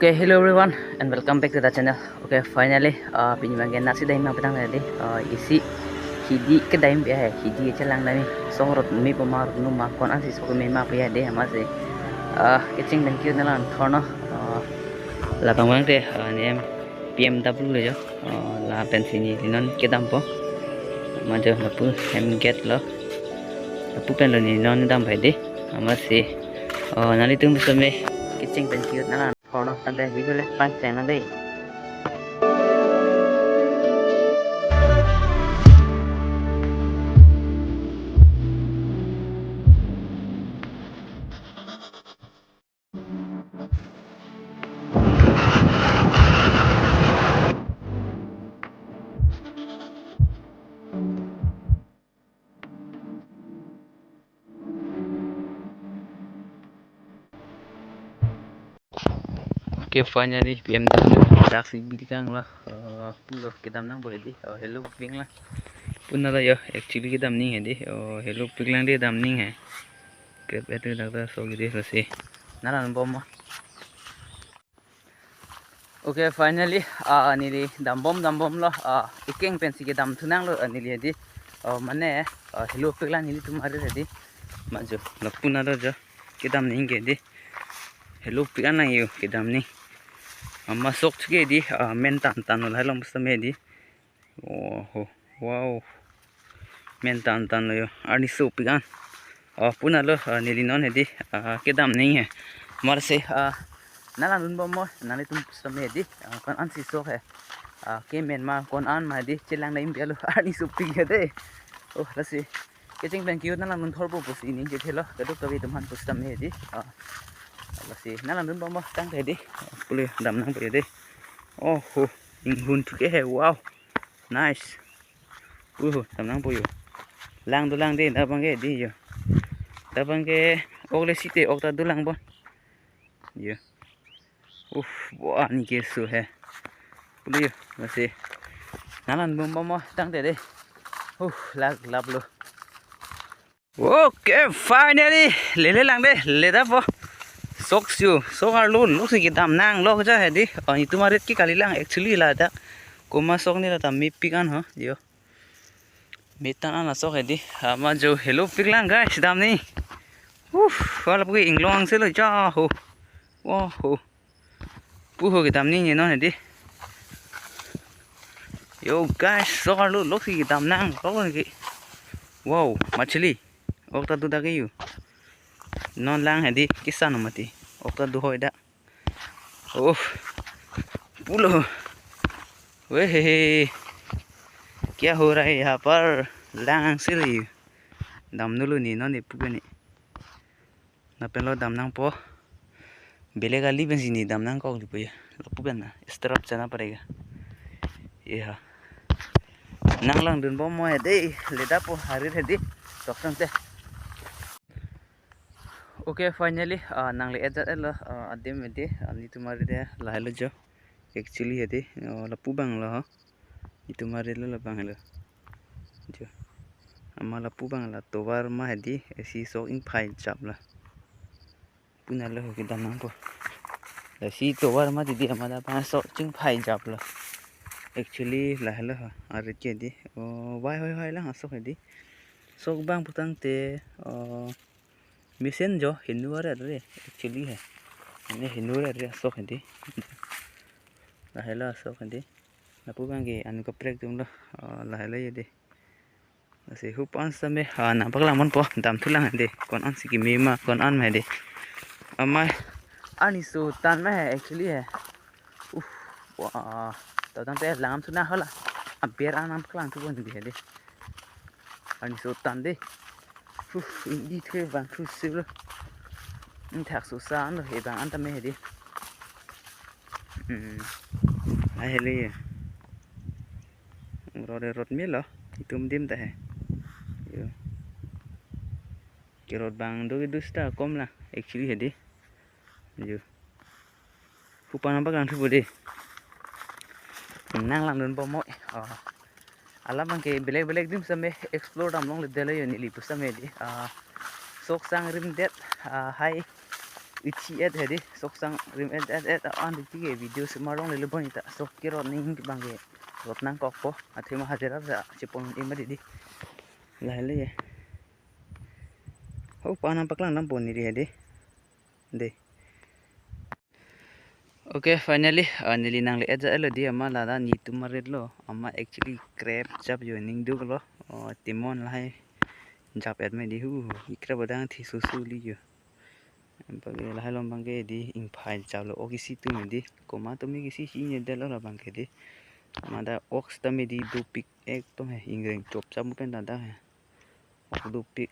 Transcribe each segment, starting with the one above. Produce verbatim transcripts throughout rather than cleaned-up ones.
Okay, hello everyone and welcome back to the channel. Okay, finally, uh, pini abangke nasi dam ma petang tadi. Uh, isi hidi kedam pi hai, hidi chelang dam. Song rot mi poma rot nu ma, ko-an si sok me ma pi hai dei, amatsi. Uh, kecheng pen ke-ot nanglang thorno. Uh, labang abangke, uh, ne em P M W lo jo. Uh, lapensi neli non kedampo. Amat jo lapu hem gate lo. Lapu pen lo neli non dam pi hai dei. Amatsi. Uh, nanglitum pusitame kecheng pen ke-ot nanglang thorno, tangte video le pangcheng nang dei. Okay, finally, P M W, daksi bili kanglo, uh, pulo kedam nangpo dei, uh, helopik lang. Punalo jo, actually kedam ning hai dei, uh, helopik lang dei dam ning hai. Krep etu dak ta sok dei lasi. Nanglang bomma. Okay, finally, uh, neli dambom dambomlo, uh, ekeng pensi kedam thu nanglo, uh, neli dei. Uh, mane, uh, helopik lang nelitum arit dei. Amat jo, lapu nalo jo. Kedam ning ke dei. Helopik an lang jo kedam ning. Amat sok chike dei, ah, men tan tan lo lahai along pusitame dei. Oh, ho, wow. Men tan tan lo jo. Arni sopik an. Oh, punalo, ah, neli non dei. Ah, kedam ning hai. Amatsi, ah, nanglang dun bommo, nanglitum pusitame dei. Ah, ko-an si sok hai. Ah, kemen ma, ko-an ma dei. Chelang dam pi alo. Arni sopik hai dei. Oh, lasi. Kecheng pen ke-ot nanglang dun thorpo pusi ning chethelo, kadokave atum aphan pusitame dei. Ah, lasi nanglang dun bommo tangte dei. Pule dam nangpo dei. Oh, ho, inghun thu ke hai, wow. Nice. Uh, dam nangpo jo. Lang dolang dei, dak abangke dei jo. Dak abangke ok le site ok ta dolang bon. Jo. Uff, bo ani keso hai. Pule jo, lasi. Nanglang dun bommo tangte dei. Uff, lak laplo. Okay, finally, lele lang dei, ledappo. Sok si jo, sok arlo, lok si kedam nang, lok ja hai dei. Oh, itum arit ke kali lang, actually ladak. Komat sok ni lata mepik an ho, jo. Metan an asok hai dei. Amat jo helopik lang guys, dam ning. Uff, wala puke inglong si lo ja ho. Wow ho. Pu ho kedam ning non hai dei. Yo guys, sok arlo lok si kedam nang, lok lok ke. Wow, machli. Ok ta do dak ke jo. Non lang hai dei, kisa no mati. Ok ta do hoi dak. Oh, pulo. Weh, he, he. Kya ho raha hai yahan par? Lang si ri. Dam nanglo ne non ne pu ke ne. Lapen lo dam nangpo. Belek kali pensi ne dam nangkok dei pu ya. Lapu pen na. Strap chana parega. Ye ha. Nanglang dun bommo hai dei. Ledappo, arit hai dei. Sok tangte. Okay, finally, ah, nangle-et jat-et lo, ah, adim hai dei, ah, netum arit lahai lo jo. Actually hai dei, oh, lapu abang lo ho. Netum arit lo labang lo. Jo. Amat lapu abang la tovar ma hai dei, isi sok ingphai jap lo. Punalo ho kedam nangpo. Lasi tovar ma dei dei amat abang sok chingphai jap lo. Actually lahai lo ho, arit ke dei. Oh, vai hoi hoi lang asok hai dei. Sok abang pu tangte, oh, mesen jo henu arit re, actually hai. Ini henu arit re asok hai dei. Lahai lo asok hai dei. Lapu abangke anu kaprek atum lo, ah, lahai lo ye dei. Lasi hupu an same, ah, nangpaklang ponpo, dam thu lang hai dei. Ko-an si keme ma, ko-an ma hai dei. Amei, arni so tan ma hai actually hai. Uff, wah, to tangte lang thu nang hala. Aber an nangpaklang thu pon dei hai dei. Arni so tan dei. Huh, ingdi thu bang thu si lo. Ingthak so sa an lo, he bang an tame hai dei. Hmm. Lahai lo ye. Rot rot me lo. Itum adim ta hai. Jo. Kerot abang do ke dus ta kom la. Actually hai dei. Jo. Hupu an nangpaklang thupo dei. Nanglang dun bommo. Oh. Alam abangke belek belek adim same explore dam longledetlo jo neli pu same dei. Ah, sok sang rimdet, ah, hai Ichi et hedi, sok sang rim et et et an di ke video sumar long lele bon ita sok ke rot ning bang ke rot nangkokpo, athema hajira da chepon ima di di. Lahai le ye. Ho pa nangpaklang nangpo neli hedi. De. Okay, finally, ah, neli nangle-et ja-et lo di ama ladak netum arit lo. Ama actually crab chap jo ning duk lo. Oh, timon lahai jap et me di hu. I crab adang thi susu li jo. Bang ke lahai along bang ke di ingphai chap lo, ok isi tu me di. Komat tu me ke isi si ne det lo la bang ke di. Ama dak ok seta me di dopik ekdom he, ingreng chop chap mu pen dak dak he. Ok dopik.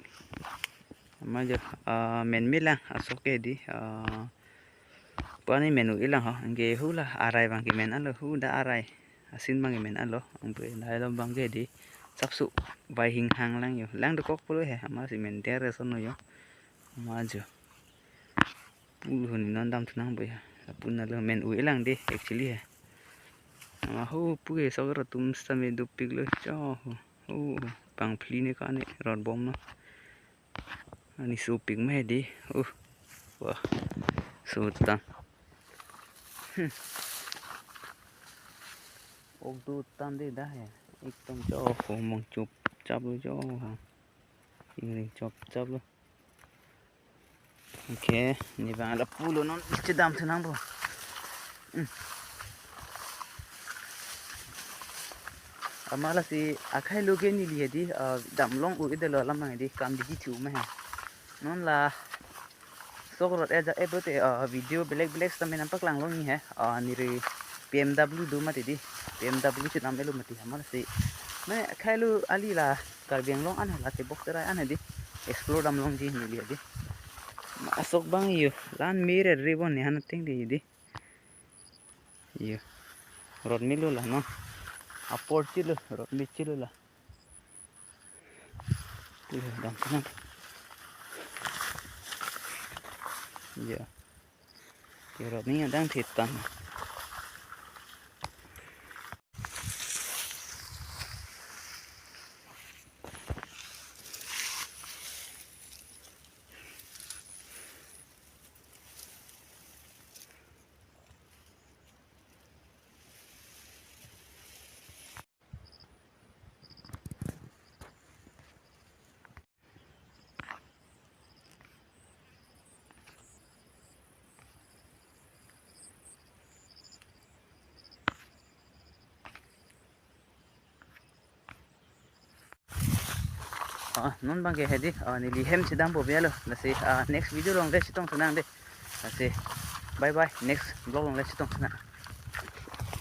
Ama jo, ah, men me lang, asok ke di, ah, pani men u-e lang ho, anke hu la arai bang ke men alo, hu dak arai asin bang ke men alo, angphe lahai along bang ke di, sapsu bai hinghang lang jo, lang dokok pulo he, ama si men der ason lo jo, ama jo. Pu huni non damthu nangpo ya. Lapu nalo men u-e lang de, actually he. Ama ho pu ke sok rot atum seta me dopik lo cho ho. Ho, pangphli ne kane rot bom no. Ani sopik me di. Uh. Wah. Sutang. Hmm. Ok do tan de dak he. Ekdom cho ho, mong chop chap lo cho ha. Ingring chop chap lo. Okay, ne bang lapu lo non chedamthu nangpo. Hmm. Ama lasi akhai lo ke neli hedi, ah, dam long u-e det lo alam bang hedi kam di di thu me he. Non la sok rot et ja-et pulote, ah, video belek belek seta me nangpaklang long ni he. Ah, neli P M W do mati di. P M W chenam et lo mati ama lasi. Me akhai lo ali la Karbi Anglong an la te bok terai an di. Explore dam longji neli di. Ma asok bang yo. Lan me re re bon ne han ting di di. Yo. Rot me lo la no. Apor chilo, rot me chilo la. Yo, dam kenang. Yo. Yo, rot me adang thitan. Ah, non bang ke hedi, ah, neli hem chedampo bialo. Lasi, ah, next video along le chetongthu nang de. Lasi, bye bye. Next vlog along le chetongthu nang.